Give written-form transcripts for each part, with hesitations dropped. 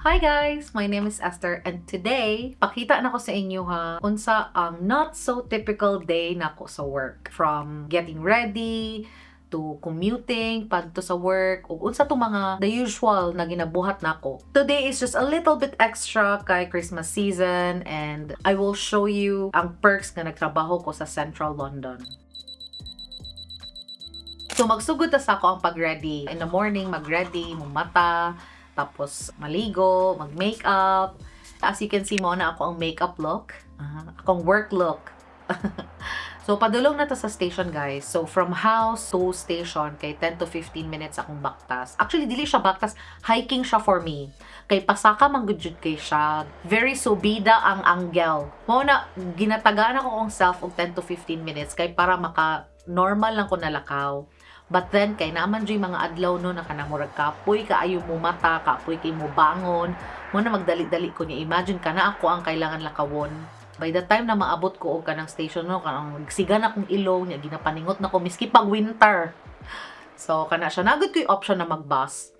Hi guys! My name is Esther and today, pakita na ko sa inyo ha, unsa ang not so typical day nako sa work. From getting ready, to commuting, padto sa work, ug unsa to mga the usual na ginabuhat nako. Today is just a little bit extra kay Christmas season and I will show you ang perks nga nagtrabaho ko sa Central London. So magsugod ta sa ako ang pag-ready. In the morning, mag-ready, mumata, tapos maligo, mag-makeup. As you can see mao na ako ang makeup look. Ah, akong work look. So padulong na ta sa station, guys. So from house to station kay 10 to 15 minutes akong baktas. Actually, dili siya baktas, hiking siya for me. Kay pasaka man gud jud kay siya. Very subida ang angle. Mao na ginatagaan ako kong self og 10 to 15 minutes kay para maka normal lang ko nalakaw. But then kay naman jud mga adlaw no na kanang murag kapoy kaayo mo mata, kapoy kay mo bangon, mao na magdali-dali ko niya. Imagine ka na ako ang kailangan lakawon. By the time na maabot ko og kanang station no, kanang siga na akong ilong niya, ginapaningot na ko miski pag winter. So kana siya, naa gud ko'y option na mag-bus.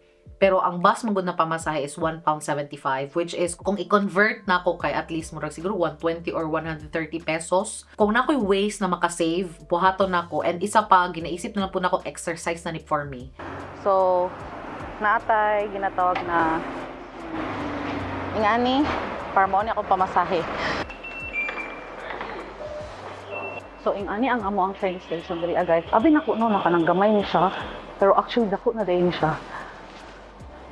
Pero ang bus man gud na pamasahe is £1.75, which is kung i-convert na ako kay at least murag siguro 120 or 130 pesos. Kung naa ko'y ways na makasave, buhaton nako. And isa pa, ginaisip na lang po nako, exercise na ni for me. So, naa tay ginatawag na ingani para mao ni akong pamasahe. So, ingani ang amo ang train station diri ah, guys. Abi nako no, naka nang gamay ni siya. Pero actually dako na diay ni siya.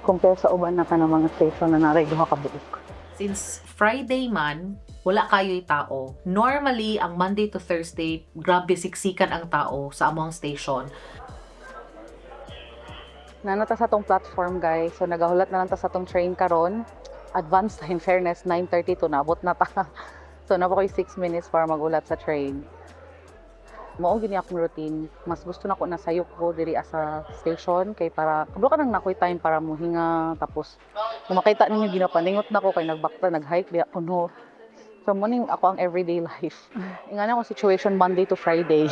Compare sa uban na kanang mga station na naray duha ka buok. Since Friday man, wala kayo'y tao. Normally, ang Monday to Thursday, grabe siksikan ang tao sa among station. Naa na ta sa atong platform, guys. So nagahulat na lang ta sa atong train karon. Advance, in fairness, 9:32 naabot na ta. So naa pa ko'y 6 minutes para magulat sa train. Mao gini akong routine. Mas gusto nako na sayop ko diri sa station kay para kabalo ka nang naa ko'y time para muhinga, tapos kung makita ninyo, ginapaningot na ko kay nagbakta, nag-hike biya ko no. So mo ning ako ang everyday life. Ingana akong situation Monday to Friday.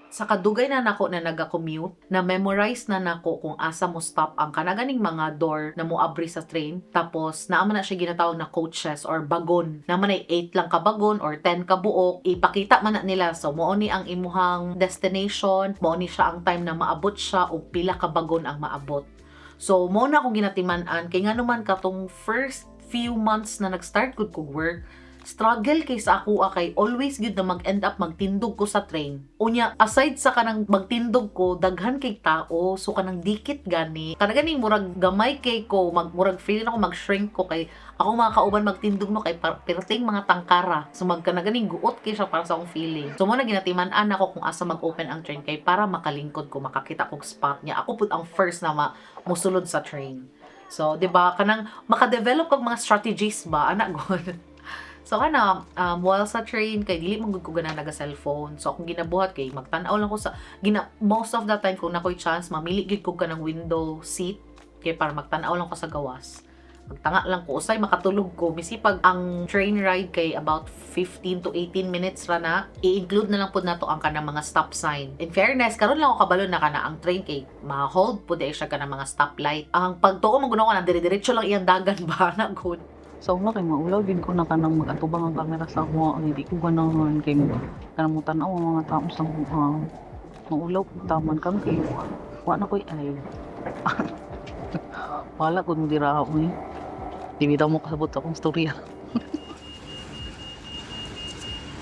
Sa kadugay na nako na naga-commute, na memorize na nako kung asa mo stop ang kanaganing mga door na mo abri sa train. Tapos naa man na siya ginatawag na coaches or bagon. Naa man ay 8 lang ka bagon or 10 ka buok. Ipakita man na nila. So mao ni ang imuhang destination, mao ni siya ang time na maabot siya o pila ka bagon ang maabot. So mao na akong ginatiman-an kay ngano man katong first few months na nag-start gud kog work, struggle kay sa ako kay always gyud na mag-end up magtindog ko sa train. Unya, aside sa kanang magtindog ko, daghan kay tao, so kanang dikit gani. Kana ganing murag gamay kay ko, mag murag feeling ako mag-shrink ko kay ako mga kauban magtindog no kay perting mga tangkara. So magkana ganing guot kay siya para sa akong feeling. So mao na ginatiman-an ako kung asa mag-open ang train kay para makalingkod ko, makakita kog spot niya. Ako pud ang first na musulod sa train. So, 'di ba, kanang maka-develop kag mga strategies ba ana gud. So kana while sa train kay dili man gud ko gana naga cellphone. So akong ginabuhat kay magtan-aw lang ko sa gina most of the time, kung naa ko'y chance, mamili gyud ko kanang window seat kay para magtan-aw lang ko sa gawas. Magtanga lang ko, usay makatulog ko. Misi pag ang train ride kay about 15 to 18 minutes ra na, i-include na lang pud nato ang kanang mga stop sign. In fairness, karon lang ako kabalo na kana ang train kay ma-hold pud siya kanang mga stoplight. Ang pagtuo man gud ako na dire-diretso lang iyang dagan ba na gud. So una kay maulaw din ko na kanang mag-atubang ang kamera sa ako, ang hindi ko ganahan kay kanang mo tan-aw ang mga tao sa ako. Maulaw ko taman kami kay wa na ko'y ay. Wala ko dira ako eh. Di bitaw mo kasabot sa akong storya.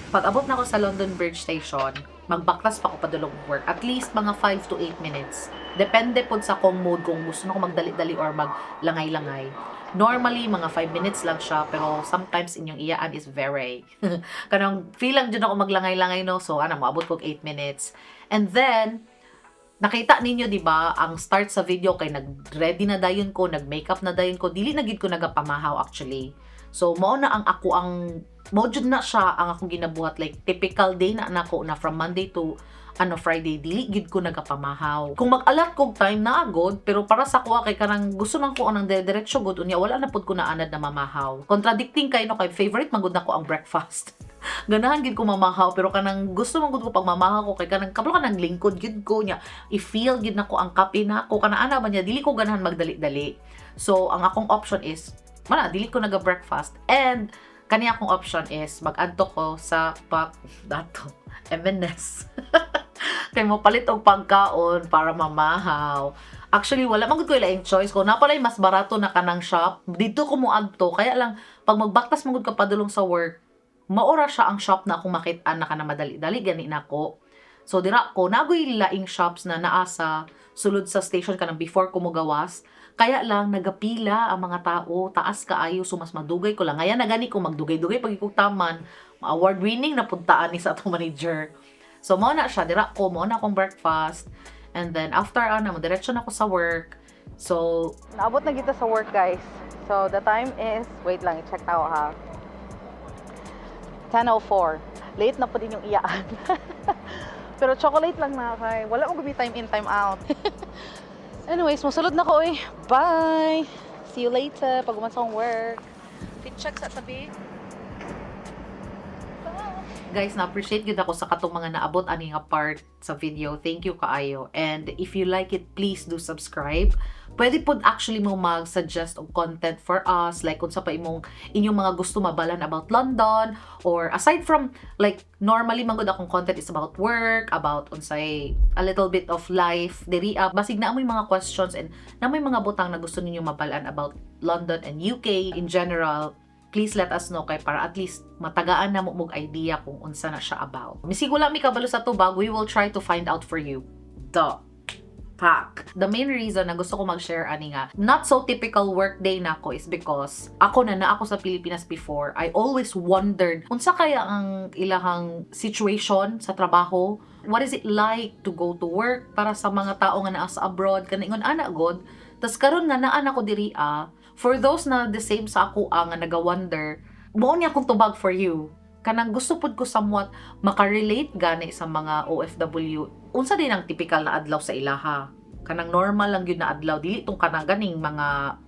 Pag abot na ako sa London Bridge Station, magbaklas pa ako padulong work. At least mga 5 to 8 minutes. Depende pod sa akong mood kung gusto na ko magdali-dali or maglangay-langay. Normally, mga 5 minutes lang siya, pero sometimes inyong iyaan is very kanang feel lang dyan ako maglangay-langay, no? So, ano, maabot ko 8 minutes. And then, nakita ninyo, di ba, ang start sa video kay nag-ready na dayon ko, nag-makeup na dayon ko, dili na gid ko nagapamahaw actually. So, mao na ang ako ang mao jud na siya ang akong ginabuhat, like typical day na nako na from Monday to ano Friday, dili gid ko nagapamahaw. Kung mag-alat kog time na agod, pero para sa kuha kay kanang gusto man ko anang diretso gud, unya wala na pud ko naanad na mamahaw. Contradicting kay no, kay favorite man gud nako ang breakfast. Ganahan gid ko mamahaw, pero kanang gusto man gud ko pag mamahaw ko kay kanang kabalo ka nang lingkod gid ko niya, i-feel gid nako ang kape nako, kana ana ba niya, dili ko ganahan magdali-dali. So ang akong option is mana, dili ko naga breakfast, and kani akong option is mag-adto ko sa pak dato M&S kay mo palit og pagkaon para mamahaw. Actually, wala man gud ko laing choice. Kung naa palay mas barato na kanang shop dito ko moadto, kaya lang pag magbaktas man gud ka padulong sa work, maora siya ang shop na akong makit-an na kana madali-dali gani nako. So dira ko nagoy laing shops na naa sa sulod sa station kanang before ko mogawas. Kaya lang nagapila ang mga tao, taas kaayo, so mas madugay ko lang. Ngayon na gani ko magdugay-dugay pag ikog taman, award winning na puntaan ni sa atong manager. So mao na siya, dira ko, mao na akong breakfast. And then after ana, mo diretso na ako sa work. So Naabot na kita sa work, guys. So the time is, wait lang, i-check na ako ha. 10:04. Late na po din yung iyaan. Pero chocolate lang na kay wala mo gumi time in, time out. Anyways, musulod na ko eh. Bye! See you later pag uman sa akong work. Fit check sa tabi. Guys, na-appreciate gyud ako sa katong mga naabot ani nga part sa video. Thank you kaayo. And if you like it, please do subscribe. Pwede pod actually mo mag-suggest og content for us, like unsa pa imong inyong mga gusto mabalan about London, or aside from, like, normally man gud akong content is about work, about unsay a little bit of life diri ah. Basig naa moy mga questions and naa moy mga butang na gusto ninyo mabalan about London and UK in general, please let us know kay para at least matagaan na mo mog idea kung unsa na siya about. Misig wala mi kabalo sa tubag, we will try to find out for you. Duh. Pak. The main reason na gusto ko mag-share ani nga not so typical work day nako is because ako na na ako sa Pilipinas before, I always wondered unsa kaya ang ilahang situation sa trabaho. What is it like to go to work para sa mga tao nga naa sa abroad, kana ingon ana god. Tas karon nga naa na ko diri ah, for those na the same sa ako ah, nga naga-wonder, mao niya akong tubag for you. Kanang gusto pud ko somewhat makarelate gani sa mga OFW. Unsa din ang typical na adlaw sa ilaha? Kanang normal lang yun na adlaw, dili tong kanang ganing mga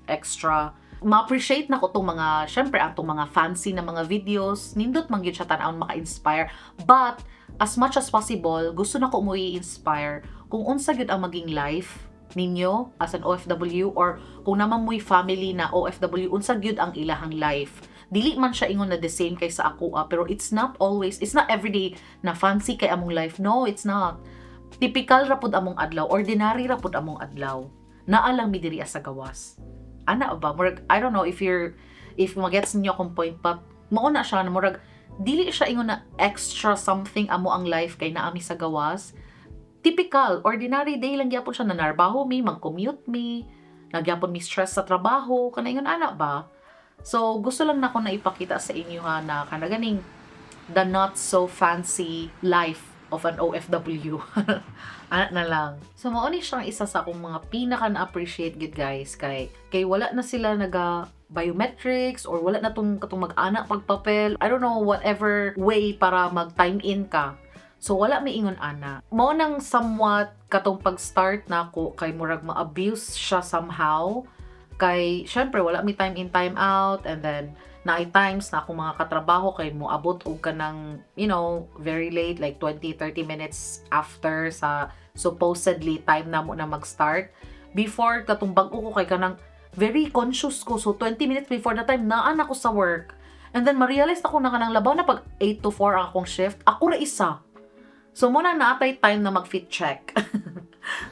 extra. Ma-appreciate na ko tong mga, syempre, atong mga fancy na mga videos, nindot man gyud siya tan-awon, maka-inspire. But as much as possible, gusto na ko mo i-inspire kung unsa gyud ang maging life ninyo as an OFW, or kung naman mo'y family na OFW, unsa gyud ang ilahang life. Dili man siya ingon na the same kay sa ako ah, pero it's not always, it's not everyday na fancy kay among life. No, it's not. Typical ra pud among adlaw, ordinary ra pud among adlaw. Naa lang mi diri sa gawas. Ana ba? Murag, I don't know if magets niyo akong point, but mao na siya na murag dili siya ingon na extra something amo ang life kay naa mi sa gawas. Typical, ordinary day lang gyapon siya, nanarbaho mi, mag-commute mi, nagyapon mi stress sa trabaho, kana ingon ana ba? So, gusto lang nako na ipakita sa inyo ha na kana ganing the not so fancy life of an OFW. Ana na lang. So, mao ni siyang isa sa akong mga pinaka na-appreciate gid, guys, kay wala na sila naga biometrics or wala na tong katong mag-ana pagpapel. I don't know, whatever way para mag time in ka. So wala may ingon ana. Mao nang somewhat katong pag-start nako kay murag ma-abuse siya somehow, kay syempre wala mi time in, time out, and then naay times na akong mga katrabaho kay mo abot og kanang very late, like 20 30 minutes after sa supposedly time na mo na mag-start. Before, katong bag-o ko, kay kanang very conscious ko, so 20 minutes before the time naa na ko sa work, and then ma-realize ako na kanang labaw na pag 8 to 4 ang akong shift, ako ra isa. So mo na naatay time na mag-fit check.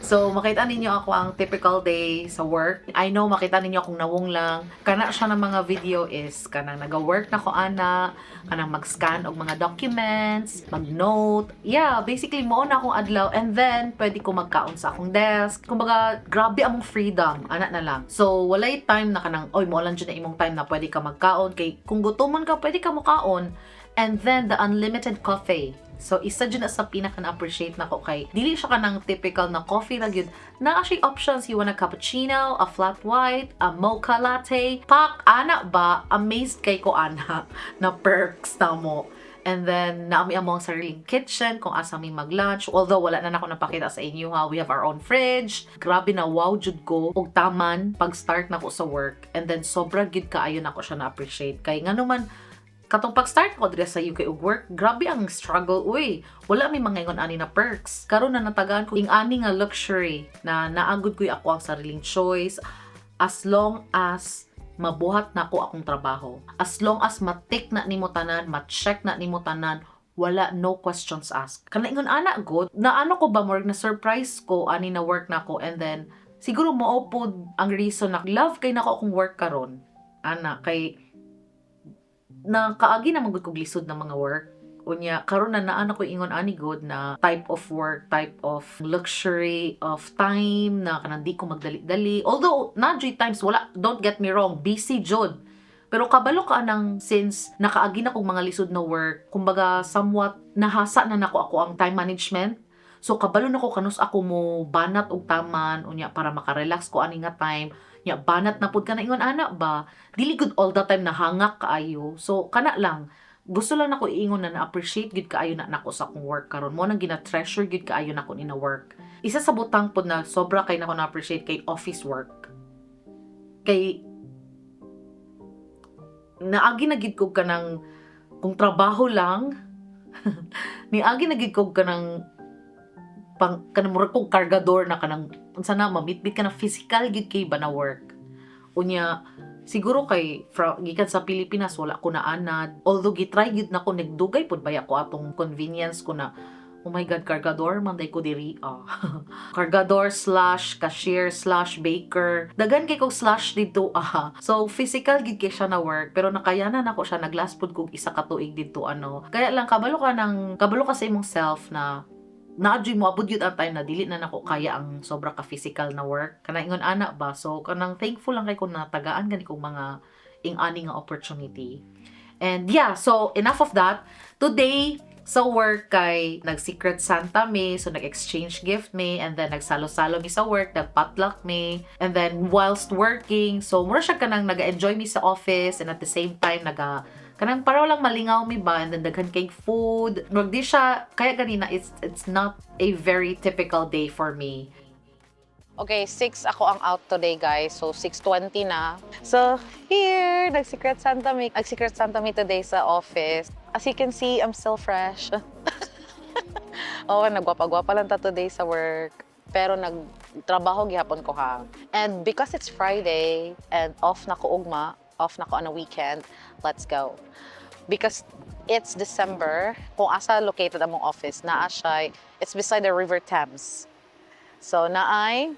So makita ninyo ako ang typical day sa work. I know makita ninyo akong nawong lang. Kana siya ng mga video is kanang naga-work na ko ana, kanang mag-scan og mga documents, mag-note. Yeah, basically mo na akong adlaw, and then pwede ko magkaon sa akong desk. Kumbaga, grabe among freedom, ana na lang. So walay time na kanang oy, mo lang jud na imong time na pwede ka magkaon, kay kung gutomon ka, pwede ka mokaon. And then the unlimited coffee. So isa jud na sa pinaka na-appreciate nako kay dili siya kanang typical na coffee ra gyud. Naa siya options, you want a cappuccino, a flat white, a mocha latte. Pak ana ba, amazed kay ko ana na perks na mo. And then, naa mi among sariling kitchen kung asa mi mag-lunch. Although, wala na nako napakita sa inyo ha. We have our own fridge. Grabe na wow jud ko. Og taman, pag-start na ko sa work. And then, sobra gid kaayo nako siya na-appreciate. Kay nga naman, Katong pag-start ko diri sa UK og work, grabe ang struggle uy. Wala may mga ingon ani na perks. Karon na natagaan ko ing ani nga luxury na naa gud ko'y ako ang sariling choice as long as mabuhat nako akong trabaho. As long as ma-tick na nimo tanan, ma-check na nimo tanan, wala, no questions asked. Kana ingon ana gud, na ano ko ba, more na surprise ko ani na work nako, and then siguro mao pod ang reason na love kay nako akong work karon. Ana kay nakaagi na man gud kog lisod na mga work. Unya karon na naa na ko ingon ani gud na type of work, type of luxury of time na kanang di ko magdali-dali. Although naa juy times, wala, don't get me wrong, busy jud. Pero kabalo ka nang since nakaagi na kog mga lisod na work, kumbaga somewhat nahasa na nako ako ang time management. So kabalo na ko kanus ako mo banat og taman unya para makarelax ko ani nga time. Nya banat na pud ka na ingon ana ba? Dili gud all the time nahangak kaayo. So kana lang, gusto lang nako iingon na na-appreciate gud kaayo na nako sa akong work karon. Mao nang gina-treasure gud kaayo nako ni na work. Isa sa butang pod na sobra kay nako na-appreciate kay office work. Kay naagi na gid ko kanang kung trabaho lang, niagi na gid ko kanang pang kanang murag kog kargador na kanang unsa na mamitbit ka na physical gid kay ba na work. Unya siguro kay from gikan sa Pilipinas, wala ko naanad. Although gitry gid nako, nagdugay pud baya ko atong convenience ko na, "Oh my God, kargador man day ko diri ah." Kargador/cashier/baker. Daghan kay kog slash dito ah. So physical gid kay siya na work, pero nakayanan nako siya. Naglast pud kog isa ka tuig didto ano. Kaya lang kabalo ka sa imong self na naa juy moabot gyud ang time na dili na nako kaya ang sobra ka physical na work. Kanang ingon ana ba? So kanang thankful lang kay kung natagaan gani kong mga ing-ani nga opportunity. And yeah, so enough of that. Today, sa work kay nag-Secret Santa mi, so nag-exchange gift mi, and then nagsalo-salo mi sa work, nag-potluck mi, and then whilst working, so mura siya kanang naga-enjoy mi sa office, and at the same time, naga kanang para walang malingaw mi ba, and then daghan kay food. Murag di siya, kaya ganina, it's not a very typical day for me. Okay, 6 ako ang out today, guys. So, 6:20 na. So, here, nag-Secret Santa mi. Nag-Secret Santa mi today sa office. As you can see, I'm still fresh. Oh, nagwapa-gwapa lang ta today sa work. Pero nagtrabaho gihapon ko ha. And because it's Friday and off na ko ugma, off na ko on a weekend, let's go. Because it's December, kung asa located among office, naa siya, it's beside the River Thames. So, naay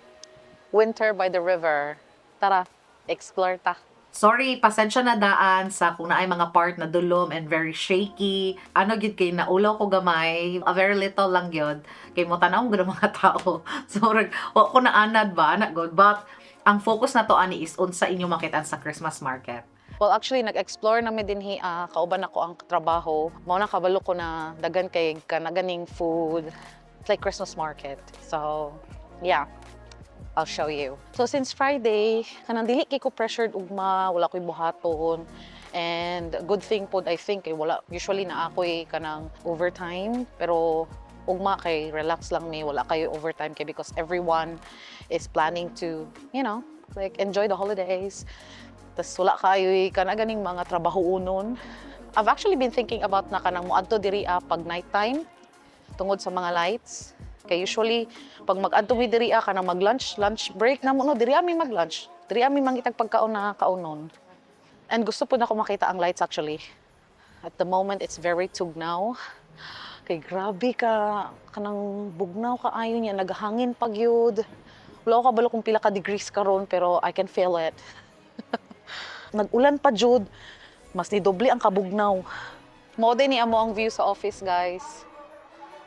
winter by the river. Tara, explore ta. Sorry, pasensya na daan sa kung naay mga part na dulom and very shaky. Ano gyud kay naulaw ko gamay, a very little lang gyud. Kay mo tan-aw gud ang mga tao. So murag wa ko naanad ba ana gud. But ang focus na to ani is unsa inyo makitaan sa Christmas market. Well, actually, nag-explore na mi dinhi, kauban ako ang trabaho. Mao na kabalo ko na daghan kay kanaganing food. It's like Christmas market. So, yeah. I'll show you. So since Friday, kanang dili kay ko pressured ugma, wala ko'y buhaton. And good thing pod, I think, kay wala usually na ako'y kanang overtime, pero ugma kay relax lang mi, wala kayo overtime kay because everyone is planning to like enjoy the holidays. Tas wala kayo kana ganing mga trabaho unon. I've actually been thinking about na kanang moadto diri pag nighttime tungod sa mga lights. Kay usually pag mag-adto mi diri kanang mag-lunch, lunch break na mo no, diri ami mag-lunch. Diri ami mangitag pagkaon na kaunon. And gusto po na ko makita ang lights actually. At the moment, it's very tugnaw. Kay grabe ka kanang bugnaw kaayo niya, naghangin pa gyud. Wala ko kabalo kung pila ka degrees karon, pero I can feel it. Nag-ulan pa jud, mas ni doble ang kabugnaw. Mao din ni amo ang view sa office, guys.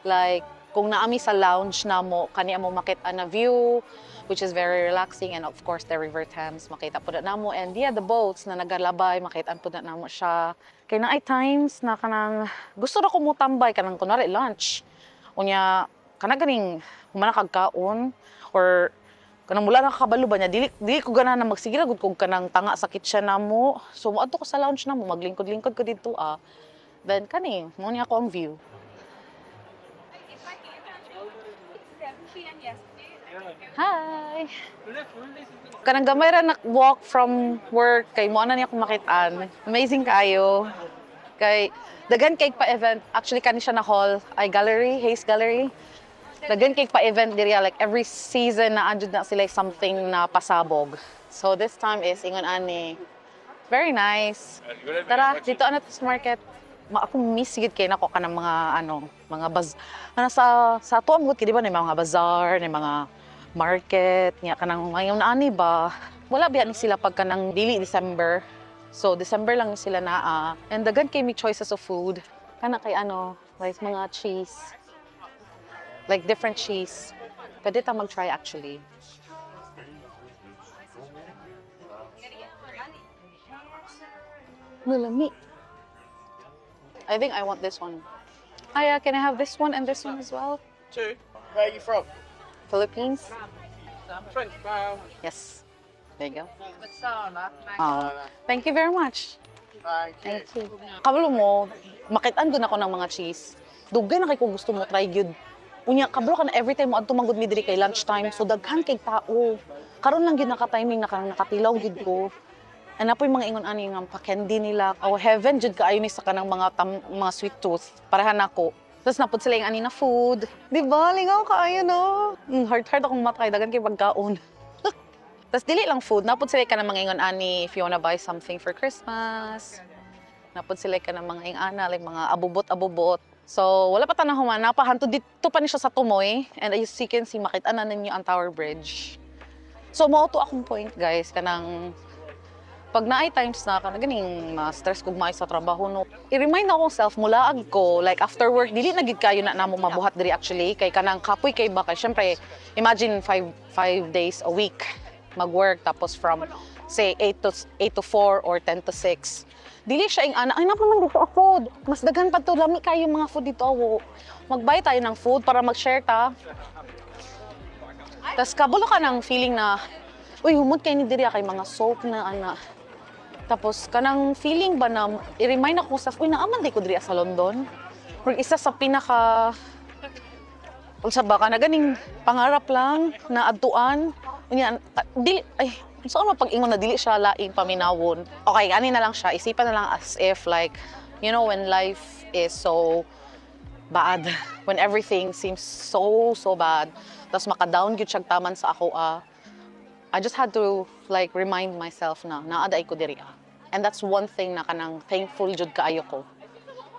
Like kung naami sa lounge namo, kani amo makita na view, which is very relaxing, and of course the River Thames makita pud na namo, and yeah, the boats na nagalabay, makita pud na namo siya. Kay naay times na kanang gusto ra ko motambay kanang kunwari lunch. Unya kana ganing humana kag kaon or kanang mula nakakabalo ba niya, dili dili ko gana na magsige ra gud kog kanang tanga sa kitchen namo. So moadto ko sa lounge namo, maglingkod-lingkod ko didto ah. Then kani mo ni ako ang view. 7 p.m. yesterday. Hi! Kanang gamay ra na walk from work kay mo na niya akong makitaan. Amazing kaayo. Kay daghan kay pa event. Actually, kani siya na hall ay gallery, Hayes Gallery. Daghan kay pa event diri, like every season na andud na sila something na pasabog. So this time is ingon ani. Very nice. Tara, dito ana sa market. Ma ako miss gid kay nako kanang mga ano, mga baz ano sa ato ang gud kay di ba na mga bazaar, na mga market, nya kanang ngayon ani ba. Wala biya ni sila pag kanang dili December. So December lang sila naa. And daghan kay may choices of food. Kana kay ano, like mga cheese. Like different cheese. Pwede ta mag-try actually. Nalami. I think I want this one. Aya, can I have this one and this one as well? Two. Where are you from? Philippines? £20. Yes. There you go. Oh, thank you very much. Thank you. Thank you. Kabalo mo, makitaan gud ako ng mga cheese. Dugay na kay ko gusto mo try gyud. Unya, kabalo ka na every time mo adto man gud mi diri kay lunchtime. So daghan kay tao. Karon lang gyud naka-timing na kanang nakatilaw gyud ko. And napoy mga ingon ani nga pa-candy nila. Oh, heaven jud kaayo ni sa kanang mga tam, mga sweet tooth. Parehan nako. Tapos napod sila yung ani na food. Di ba? Lingaw kaayo no. Hard hard akong matay daghan kay pagkaon. Tapos dili lang food, napod sila ka ng mga ingon ani if you wanna buy something for Christmas. Napod sila ka ng mga ingana, like mga abubot-abubot. So, wala pa tanang human, napahanto dito pa ni siya sa Tumoy. And as you can see, makita na ninyo ang Tower Bridge. So, mao to akong point, guys, kanang pag naay times na kana ganing ma-stress kog maayo sa trabaho no, i-remind ako self mulaag ko, like after work, dili na gid kayo na namo mabuhat diri actually kay kanang kapoy kay ba kay syempre imagine 5 days a week mag-work, tapos from say 8 to 4 or 10 to 6, dili siya ing ana. Ay, napa man dito ang food, mas daghan pa to, lami kayo mga food dito awo. Mag-buy tayo ng food para mag-share ta. Tas kabalo ka ng feeling na, uy, humot kay ni diri kay mga soap na ana. Tapos kanang feeling ba na i-remind ako sa, uy, naaman di ko diri sa London. Murag isa sa pinaka unsa ba ka na ganing pangarap lang na adtuan. Unya dili ay saan mo pag-ingon na dili siya laing paminawon. Okay, ani na lang siya, isipan na lang as if like when life is so bad, when everything seems so so bad, tapos maka-down gyud siyang taman sa ako ah. I just had to like remind myself na naa diay ko diri ah. And that's one thing na kanang thankful jud kaayo ko.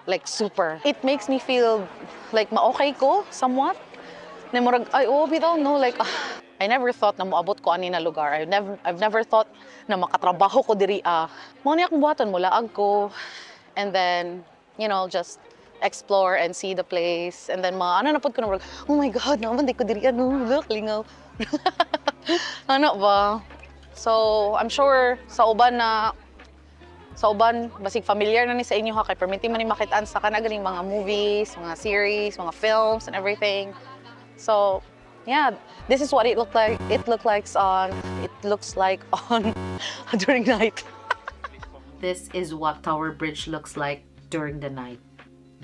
Like super. It makes me feel like ma-okay ko somewhat. Na murag ay oh bitaw no, like ah, I never thought na moabot ko ani na lugar. I've never thought na makatrabaho ko diri ah. Mao ni akong buhaton, mulaag ko and then just explore and see the place and then mga ano na pud ko na murag, oh my God, naman di ko diri ano, look lingaw. Ano ba? So, I'm sure sa uban basig familiar na ni sa inyo ha kay perminti man ni makitaan sa kana ganing mga movies, mga series, mga films and everything. So, yeah, this is what it looked like. It looks like on during night. This is what Tower Bridge looks like during the night.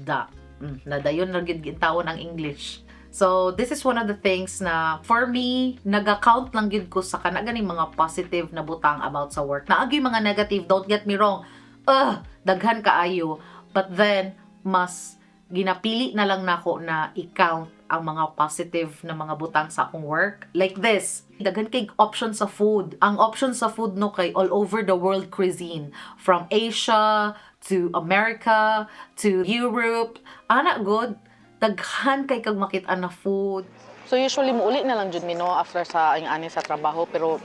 Da. Nadayon na gyud taon ang English. So, this is one of the things na for me, naga-count lang gyud ko sa kana ganing mga positive na butang about sa work. Naa gyuy mga negative, don't get me wrong. Ugh, daghan kaayo. But then, mas ginapili na lang nako na i-count ang mga positive na mga butang sa akong work. Like this, daghan kay option sa food. Ang option sa food no kay all over the world cuisine. From Asia to America to Europe. Ana good. Daghan kay kag makita na food. So usually muuli na lang jud mi no after sa ang ani sa trabaho, pero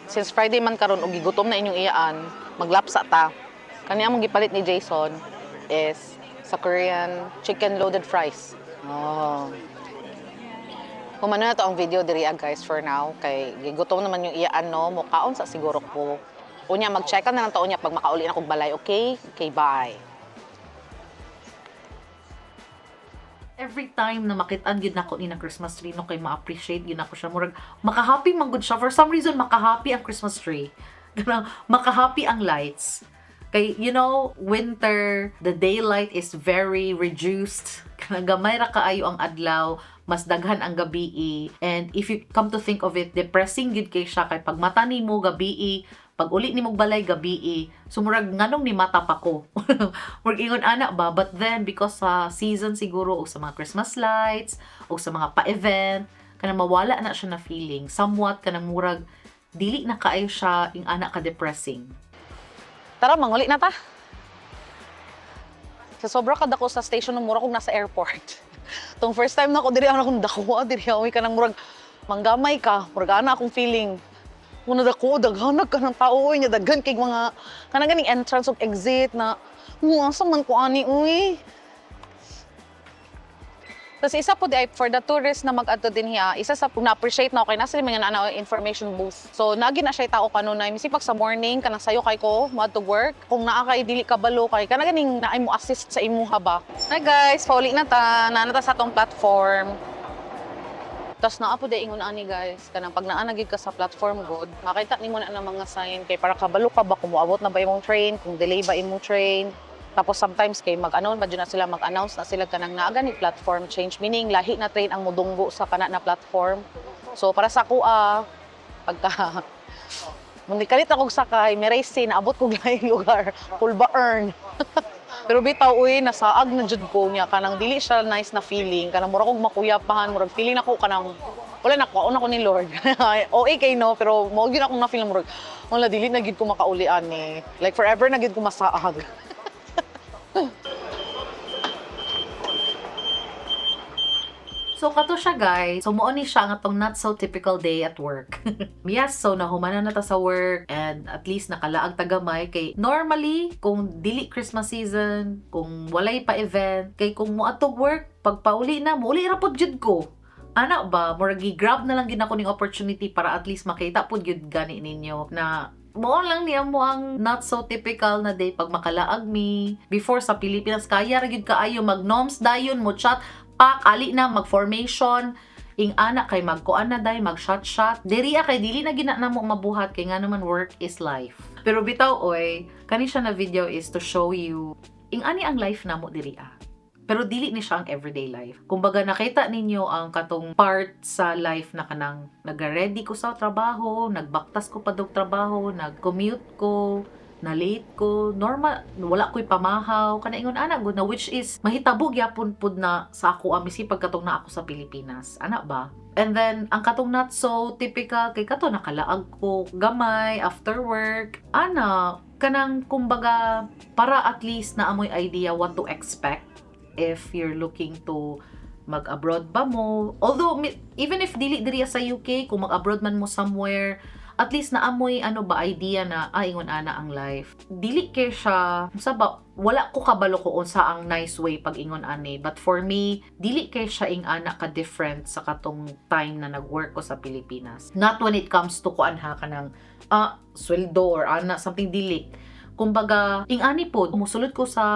since Friday man karon ug gigutom na inyong iyaan, maglapsa ta. Kani among gipalit ni Jason is sa Korean chicken loaded fries. Oh. Humano na to ang video diri ah, guys, for now kay gigutom naman yung iyaan no, mukaon sa siguro ko. Unya mag-check na lang ta unya pag makauli na kog balay, okay? Okay, bye. Every time na makitaan gyud nako ni na Christmas tree no kay ma-appreciate gyud nako siya, murag makahappy man gud siya. For some reason, makahappy ang Christmas tree. Kanang makahappy ang lights kay winter, the daylight is very reduced. Kanang gamay ra kaayo ang adlaw, mas daghan ang gabii. And if you come to think of it, depressing gyud kay siya kay pag mata nimo gabii. Pag uli nimo balay, gabi, so murag nganong ni mata pa ko. Murag ingon ana ba, but then because sa season siguro o sa mga Christmas lights o sa mga pa-event, kanang mawala na siya na feeling. Somewhat kanang murag dili na kaayo siya ing ana ka depressing. Tara, manguli na ta. Sa sobra kadako sa station ng mura kong nasa airport. Tong first time na ako diri, ako akong dako diri ako ka nang murag manggamay ka, murag ana akong feeling. Muna dako, daghanag ka ng tao oy, nya daghan kay mga kanang ganing entrance ug exit na mo asa man ko ani uy. Tapos isa po di ay for the tourists na mag-adto din hiya, isa sa na-appreciate na okay nasa mga na information booth. So nagi na siya tao kanunay, misipag sa morning kanang sayo kay ko moadto work, kung naa kay dili ka balo kay kana ganing naay mo assist sa imuha ba. Hi guys, pauli na ta, naa na ta sa atong platform. Tapos naa po di ingon ani guys, kanang pag naa na gyud ka sa platform good, makita nimo na ang mga sign kay para kabalo ka ba kung moabot na ba imong train, kung delay ba imong train. Tapos sometimes kay mag-ano ba na sila, mag-announce na sila kanang naa gani platform change, meaning lahi na train ang mudunggo sa kana na platform. So para sa ako pagka kalit akong sakay, may race naabot ko laing lugar, Pulbaern. Pero bitaw uy, nasaag na jud ko niya kanang dili siya nice na feeling, kanang mura kog makuyapahan, murag feeling nako kanang wala na ko ako ni Lord. OA kay no, pero mao gyud akong na feel, murag wala, dili na gyud ko makauli ani. Like forever na gyud ko masaag. So kato siya guys. So mao ni siya ang atong not so typical day at work. Yes, so nahumanan na ta sa work and at least nakalaag ta gamay kay normally kung dili Christmas season, kung walay pa event, kay kung moadtog work, pag pauli na, muuli ra pod jud ko. Ana ba, murag gi-grab na lang gyud ako ning opportunity para at least makita pod gyud gani ninyo na mao lang niya mo ang not so typical na day pag makalaag mi. Before sa Pilipinas, kaya ra gyud kaayo mag-noms dayon mo chat pak ali na mag-formation ing ana kay magkuan na day mag shot shot diri kay dili na gina namo mabuhat kay nga naman work is life. Pero bitaw oy, kani siya na video is to show you ing ani ang life namo diri ah, pero dili ni siya ang everyday life. Kumbaga nakita ninyo ang katong part sa life na kanang nag-ready ko sa trabaho, nagbaktas ko padung trabaho, nag-commute ko, na late ko, normal, wala ko'y pamahaw, kana ingon ana gud na, which is mahitabo gyapon pud na sa ako amisi pagkatong na ako sa Pilipinas. Ana ba? And then ang katong not so typical kay kato nakalaag ko gamay after work. Ana, kanang kumbaga para at least na amoy idea what to expect if you're looking to mag-abroad ba mo. Although, even if dili diri sa UK, kung mag-abroad man mo somewhere, at least naamoy ano ba idea na ah, ingon ana ang life. Dili kay siya sa ba, wala ko kabalo ko unsa ang nice way pag ingon ani, but for me dili kay siya ing ana ka different sa katong time na nag-work ko sa Pilipinas. Not when it comes to kuan ha, kanang sweldo or ana something, dili. Kumbaga, ing ani po, musulod ko sa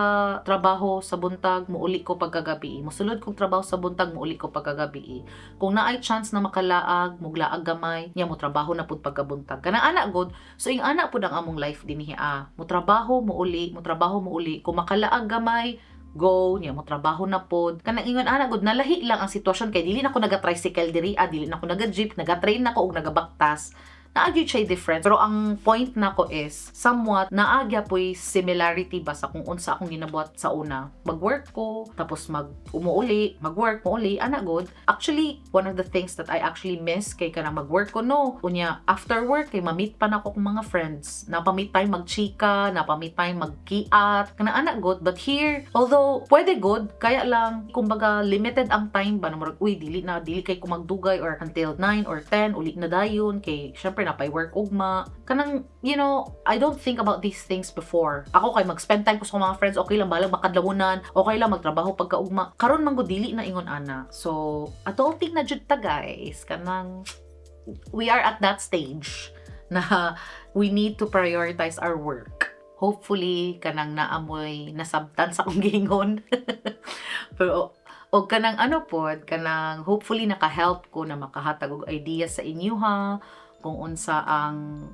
trabaho sa buntag, muuli ko pagkagabi. Musulod kong trabaho sa buntag, muuli ko pagkagabi. Kung naay chance na makalaag, muglaag gamay, nya mo trabaho na pud pagkabuntag. Kana ana god, so ing ana pud ang among life dinhi ah. Mo trabaho, muuli, mo trabaho, muuli. Kung makalaag gamay, go, niya mo trabaho na pod. Kanang ingon ana gud, nalahi lang ang sitwasyon kay dili na ko naga-tricycle diri ah, dili na ko naga-jeep, naga-train na ko og nagabaktas, naa gyud siya difference. Pero ang point nako is, somewhat, naa gyapoy similarity ba sa kung unsa akong ginabuhat sa una. Mag-work ko, tapos mag umuuli, mag-work, muuli, ana good. Actually, one of the things that I actually miss kay kanang mag-work ko, no. Unya, after work, kay ma-meet pa nako kong mga friends. Napamit time magchika, napamit time magkiat, kana ana good. But here, although pwede good, kaya lang, kumbaga, limited ang time ba, na murag, uy, dili na, dili kay ko magdugay or until 9 or 10, uli na dayon, kay syempre napay work ugma. Kanang, I don't think about these things before. Ako kay mag-spend time ko sa mga friends, okay lang, balag makadlawunan, okay lang magtrabaho pagkaugma. Karon man gud dili na ingon ana. So, adulting na jud ta guys. Kanang, we are at that stage na we need to prioritize our work. Hopefully, kanang naamoy nasabtan sa akong giingon. Pero, o kanang ano pod, kanang hopefully naka-help ko na makahatag og idea sa inyo ha, kung unsa ang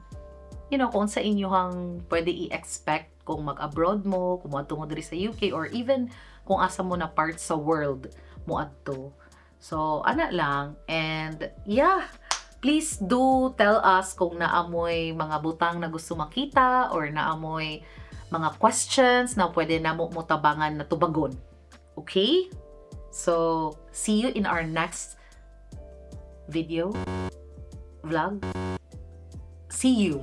kung unsa inyohang pwede i-expect kung mag-abroad mo, kung moadto mo diri sa UK or even kung asa mo na part sa world mo adto. So, ana lang and yeah, Please do tell us kung naa moy mga butang na gusto makita or naa moy mga questions na pwede namo mo tabangan na tubagon. Okay? So, see you in our next video, vlog. See you.